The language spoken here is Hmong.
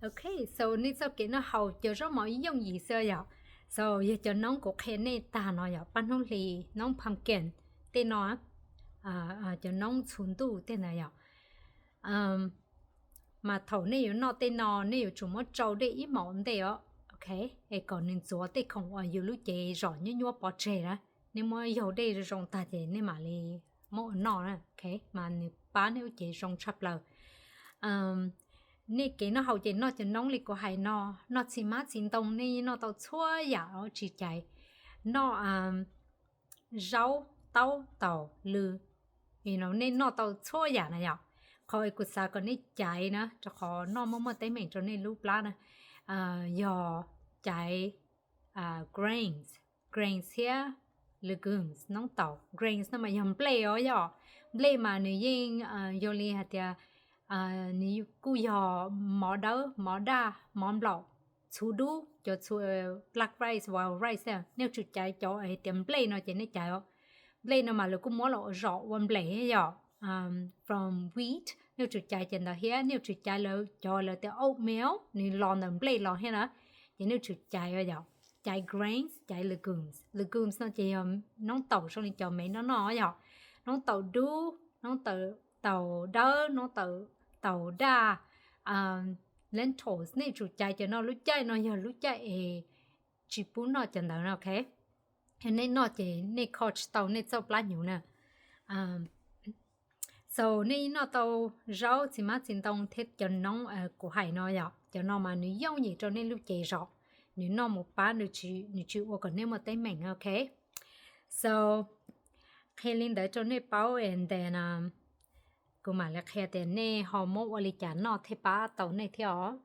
Ok, so nej txoj kev noj haus cov zaub mov yooj yim xwb yom. So yog cov noob kuv qhia nej tag no yom, paj hnub hli, noob pumpkin, tej no, cov noob txhuv ntuj tej ntawd yom. Mas thaum nej yuav noj tej no nej yuav tsum muab tsau dej ib hmos ua ntej os, ok, es kom nws ntxuav tej khoom uas yus lub cev zom nyuab nyuab pov tseg na. Nej muab yaug dej zoo tag ces nej mam li muab ua noj na, ok, mas nws pab nej lub cev zoo tshaj plaws. Nej kev noj haus ces noj cov noob li kuv hais no, noj txiv hmab txiv ntoo, nej noj tau txhua yam os tsis caiv. Noj zaub, taub, taum, lws, nej noj tau txhua yam na yom. Qhov kuv xav kom nej caiv na, rau qhov noj muaj muaj teeb meem rau nej lub plab na, yog caiv grains, grains thiab legumes, noob taum. Grains no mas yog nplej os yom. Nplej mas nws yeej yog li hais tias nws kuj yog mov dawb, mov daj, mov nplaum, txhuv dub, cov txhuv black rice, wild rice, nej yuav tsum caiv cov hais tias nplej no ces nej caiv os. Nplej no mas lawv kuj muab los zom ua nplej yom, from wheat, nej yuav tsum caiv cov ntawd thiab nej yuav tsum caiv lawv cov lawv tias oatmeal, nws los ntawm nplej los thiab na. Ces nej yuav tsum caiv yom, caiv grains, caiv legumes. Legumes no ces yog noob taum zoo li cov me noj noj yom, noob taum dub, noob taum dawb, noob taum daj, lentils, nej yuav tsum caiv cov no. Lub caij no yog lub caij es tsis pub noj cov ntawd na, ok. Yog nej noj ces nej kho tsis tau nej txoj plab hnyuv na. So nej noj tau zaub, txiv hmab txiv ntoo thiab cov noob kuv hais no yom, cov no mas nws yooj yim rau nej lub cev zom, nws noj mus pab, nws tsis ua kom nej muaj teeb meem, ok. So qhia li ntawd rau nej paub es ntawd na, kuv mam li qhia tias nej ho muab ua li cas noj thiaj pab tau nej thiab os.